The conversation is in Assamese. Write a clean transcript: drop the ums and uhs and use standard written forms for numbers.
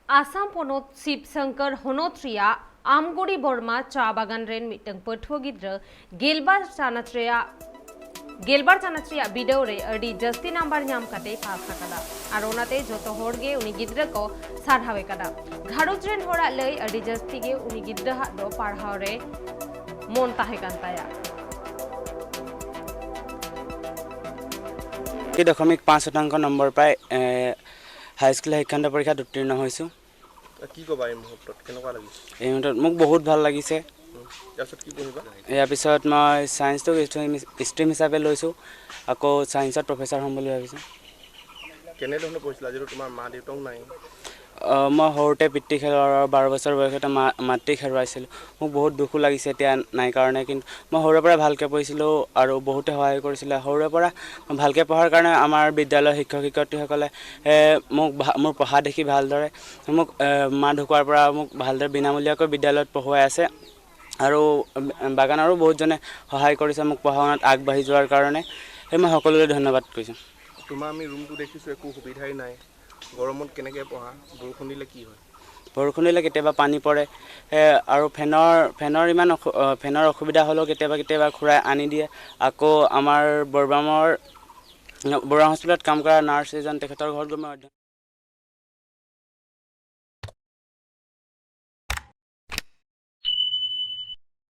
आसाम पनत शिवशंकर हनत रिया आमगुड़ी बर्मा चा बागान रेन मिटंग पठुआ गिद्रा गेलबार चानाच रिया गेलबार चानाच रिया बिडौ रे अडी जस्ती नाम्बार नाम काते पास आकादा are ओनाते जतो होड़ गे उनी गिद्रा को सारहावे कादा घारोज रेन होड़ा लई अडी जस्ती गे उनी गिद्रा हा दो पाढ़ाव रे मन ताहे कान ताया। 0.5% নম্বৰ পাই হাইস্কুল শিক্ষান্ত পৰীক্ষাত উত্তীৰ্ণ হৈছোঁ। কি ক'বা এই মুহূৰ্তত, কেনেকুৱা লাগিছে? এই মুহূৰ্তত মোক বহুত ভাল লাগিছে। ইয়াৰ পিছত কি পঢ়িবা? ইয়াৰ পিছত মই ছায়েন্সটোক ষ্ট্ৰীম হিচাপে লৈছোঁ, আকৌ ছায়েন্সত প্ৰফেচাৰ হ'ম বুলি ভাবিছোঁ। কেনেধৰণে পঢ়িছিলা যিহেতু তোমাৰ মা দেউতাও নাই? মই সৰুতে পিতৃক হেৰুৱাৰ 12 বছৰ বয়সতে মাতৃক হেৰুৱাইছিলোঁ। মোক বহুত দুখো লাগিছে এতিয়া নাই কাৰণে, কিন্তু মই সৰুৰে পৰা ভালকৈ পঢ়িছিলোঁ আৰু বহুতে সহায় কৰিছিলে। সৰুৰে পৰা ভালকৈ পঢ়াৰ কাৰণে আমাৰ বিদ্যালয়ৰ শিক্ষক শিক্ষয়িত্ৰীসকলে মোক মোৰ পঢ়া দেখি ভালদৰে মোক মা ঢুকোৱাৰ পৰা মোক ভালদৰে বিনামূলীয়াকৈ বিদ্যালয়ত পঢ়ুৱাই আছে আৰু বাগানৰো বহুতজনে সহায় কৰিছে মোক পঢ়া শুনাত আগবাঢ়ি যোৱাৰ কাৰণে। সেই মই সকলোলৈ ধন্যবাদ কৈছোঁ। তোমাৰ আমি ৰুমটো দেখিছোঁ, একো সুবিধাই নাই। গৰমত কেনেকৈ পঢ়া? বৰষুণ দিলে কি হয়? বৰষুণ দিলে কেতিয়াবা পানী পৰে আৰু ফেনৰ ইমান ফেনৰ অসুবিধা হ'লেও কেতিয়াবা কেতিয়াবা খুৰাই আনি দিয়ে। আকৌ আমাৰ বৰবাম হস্পিটেলত কাম কৰা নাৰ্ছ এজন, তেখেতৰ ঘৰত গৈ মই অধ্যয়ন